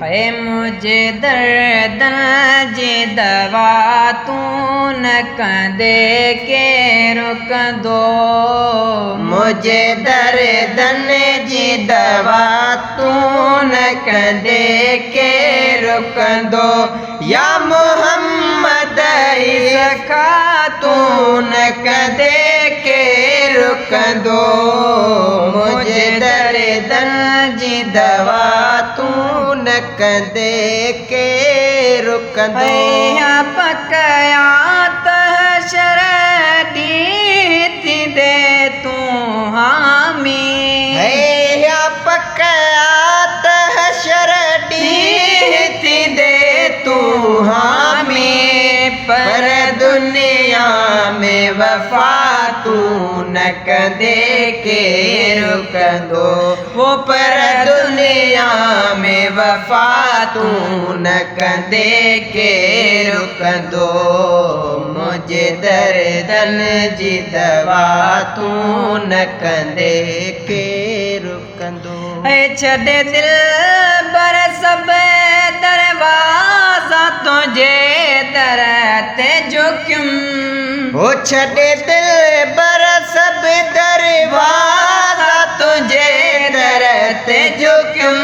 هي منهنجي دردن جي دوا تون نه ڪندي ڪير ڪندو. منهنجي دردن جي دوا تون نه ڪندي ڪير ڪندو. يا محمد سخا تون نه ڪندي ڪير ڪندو. منهنجي دردن جي دوا تون نه ڪندي ڪير ڪندو. پڪيا ته حشر ڏينهن ٿيندي تون حامي. پڪيا ته حشر ڏينهن ٿيندي تون حامي. پر دنيا ۾ وفا تون نه ڪندي ڪير ڪندو. هو پر دنيا ۾ وفا تون نه ڪندي ڪير ڪندو. منهنجي دردن جي دوا تون نه ڪندي ڪير ڪندو. ڇڏي دل بر سڀ دروازا تنهنجي در تي جهڪيم. هو ڇڏي دل بر سڀ دروازا تنهنجي در تي جهڪيم.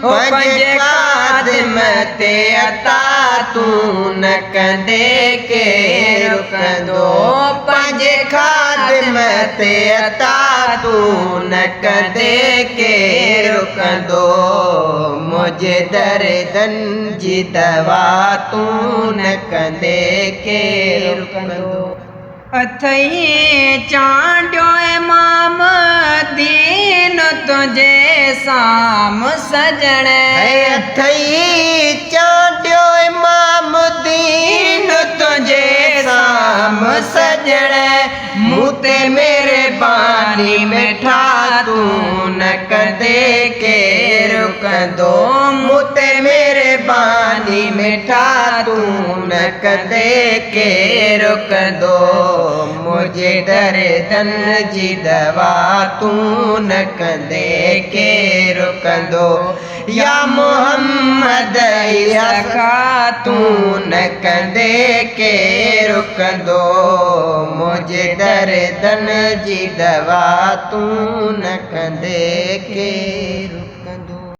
پنهنجي خادم تي عطا تون نه ڪندي ڪير ڪندو. پنهنجي خادم تي عطا تون نه ڪندي ڪير ڪندو. منهنجي دردن جي دوا تون نه ڪندي ڪير ڪندو. اٿئي چانڊيو امام دين تنهنجي سام سڄڻ. اٿئي چانڊيو امام دين تنهنجي سام سڄڻ. مون تي مهرباني مٺا تون نه ڪندي ڪير ڪندو. مون تي مهرباني مٺا تون نه ڪندي ڪير ڪندو. منهنجي دردن جي دوا تون نه ڪندي ڪير ڪندو. يا محمد سخا تون نه ڪندي ڪير ڪندو. منهنجي دردن جي دوا تون نه ڪندي ڪير.